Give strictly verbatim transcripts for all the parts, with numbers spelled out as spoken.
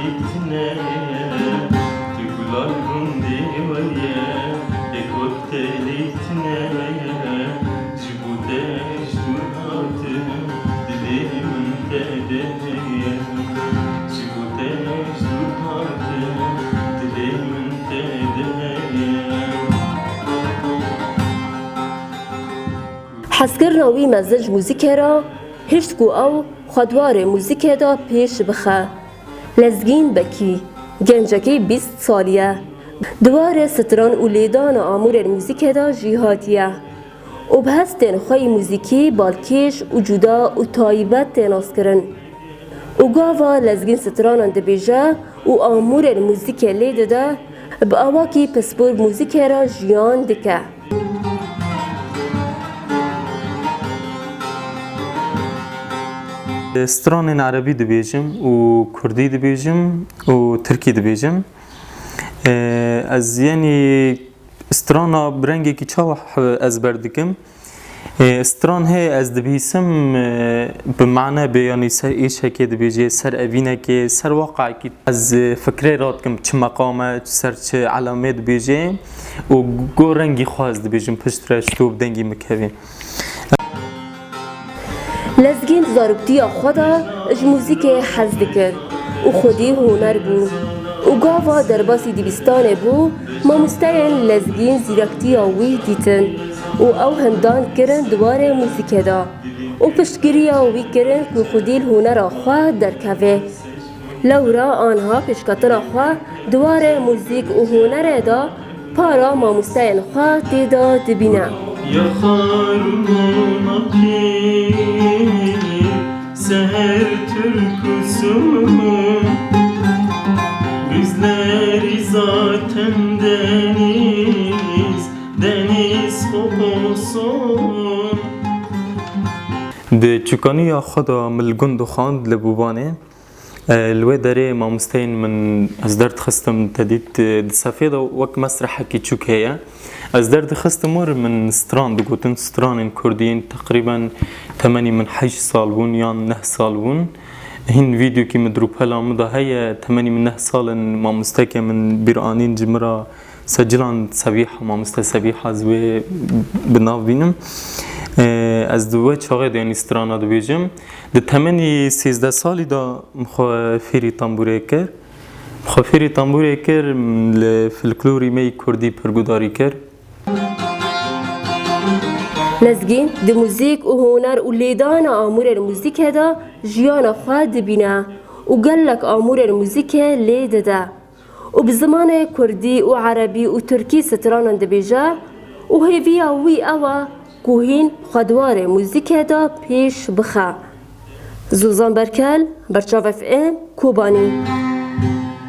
Tine ye, tu gulal gundê we ye, ê koktelî tine ye, ji bo te ji dûr hatim, dilê min te de ye. Ji bo te ji dûr hatim, dilê min te de ye. Hezkirina wî mezin ji muzîkê re hişt ku ew xwe di warê muzîkê de pêş bixe. Lezgîn Bekî, gencekî bîst salî ye. Di warê stran û lêdana amûrên muzîkê de jî hatiye û bi hestên xwe yî muzîkî balkêş û cuda û taybet tê naskirin. Û gava Lezgîn stranan dibêje û amûrên muzîkê lê dide, bi awakî pispor muzîkê re jiyan dike. Stranên erebî dibêjim û kurdî dibêjim û tirkî dibêjim. Ee, ez, yanî, strana bi rengekî çawa ezber dikim. Ee, stran heye ez dibihîsim, ee, bi mane bê, yanî ser êşekê dibêjê, ser evînekê, ser waqayekî. Ez, ee, fikrê radikim çi meqam e, ser çi elamê dibêjê û go rengî xwe ez dibêjim piştre ji to bi dengî min kevê. Lezgîn di zaroktiya xwe de ji muzîkê hez dikir û xwedî huner bû û gava derbasî dibistanê bû, mamosteyên Lezgîn zîrektiya wî dîtin û ew hindan kirin di warê muzîkê de û piştgiriya wî kirin ku xwedî li hunera xwe derkeve. Lewra anha pêşketina xwe di warê muzîk û hunerê de para mamosteyên xwe tê de dibîne. Ya xarûnakî seher Tirk û Sûn, gözleri zaten deniz, deniz kokusu. Di çûkaniya xwe de min li gund dixwand li Bûbanê. E, li wê derê mamosteyên min ez derdixistim, te dît, e, di sefê de wek mesrehekî çûk heye. Ez derdixistim wir, min stran digotin, stranên kurdî, teqrîben temenî min heşt sal bûn yan neh sal bûn. Hîn vîdeokî min di rûpela min de heye, temenî min neh sal in, mamosteke min bîr anîn ji min re, Secilan Sebîha, mamoste Sebîha, ez wê bi nav bînim. Ee, ez di wê çaxê de, yanî, strana dibêjim. Di temenî sêzdeh salî de min xwe fêrî tembûrê kir. Min xwe fêrî tembûrê kir, min li folklorî me yî kurdî pir gudarî kir. Lezgîn di muzîk û huner û lêdana amûrên muzîkê de jiyana xwe dibîne û gelek amûrên muzîkê lê dide. û bi zimanê kurdî û erebî û tirkî stranan dibêje û hêviya wî ew e ku hîn xwe di warê muzîkê de pêş bixe. Zozan Berkel, Berçav F M, Kobanî.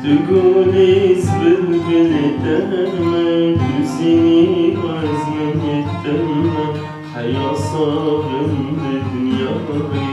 Tu gulîz bilbilê te me, tu zînî wezmenê te me, heya sabin di dinyayê.